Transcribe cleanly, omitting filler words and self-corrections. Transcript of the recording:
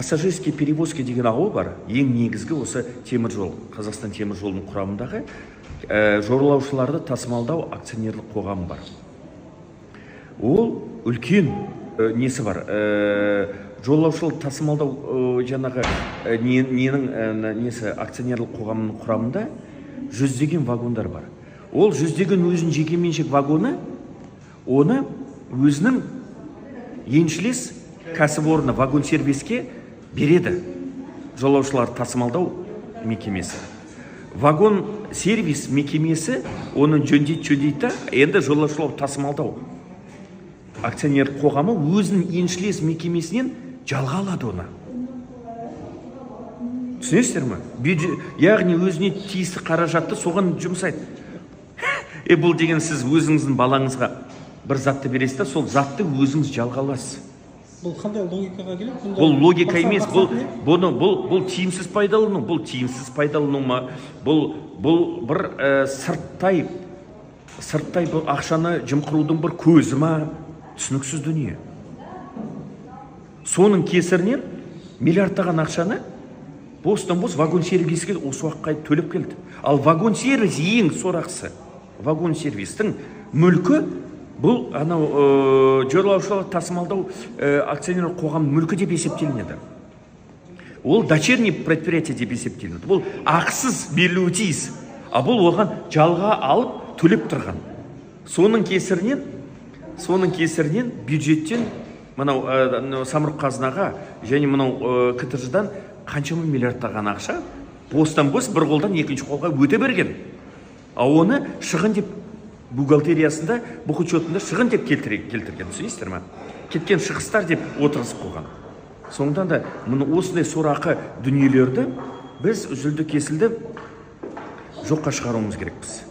Пассажирские перевозки деген АО бар, ең негізгі осы темір жол, Қазақстан темір жолының құрамындағы жолаушыларды тасымалдау акционерлік қоғамы бар. Ол үлкен несі бар, жолаушылар тасымалдау жаңағы ненің несі акционерлік қоғамының құрамында жүздеген вагондар бар. Ол жүздеген өзінің жекеменшік вагоны, оны өзінің еншілес кәсіпорны вагон сервиске береді, жолаушылар тасымалдау мекемесі. Вагон сервис мекемесі оны жөндейді, жөндейді да, енді жолаушылар тасымалдау акционерлік қоғамы өзінің еншілес мекемесінен жалға алады оны. Түсінесіздер ме? Бюджет, яғни өзіне тиісті қаражатты соған жұмсайды. Бұл деген сіз өзіңіздің балаңызға бір затты бересіз да, сол затты өзіңіз жалға аласыз. Бұл қандай логикаға келеді? Бұнда Бұл логика емес, бұл мақсаты не? Бұны бұл тиімсіз пайдалану, бұл тиімсіз пайдалану ма? Бұл бір сырттай бұл ақшаны жымқырудың бір көзі ма? Түсініксіз дүние. Соның кесірінен миллиардтаған ақшаны бостан бос вагон сервиске осы уақытқа төлеп келді. Ал вагон сервис ең сорақысы. Вагон сервистің мүлкі бұл анау жолаушылар тасымалдау акционерлік қоғам мүлкі деп есептелінеді. Ол дочерний предприятие деп есептелінеді. Бұл ақысыз берілуі тиіс. А бұл оған жалға алып төлеп тұрған. Соның кесірінен бюджеттен мынау Самұрық қазынаға және мынау КТЖ-дан қаншама миллиардтаған ақша бостан бос бір қолдан екінші қолға өте берген. А оны шығын деп бухгалтериясында, бухучетында шығын деп келтірген, түсінесіздер ме? Кеткен шығыстар деп отырғызып қойған. Сондықтан да мұны осындай сорақы дүниелерді біз үзілді кесілді жоққа шығаруымыз керекпіз.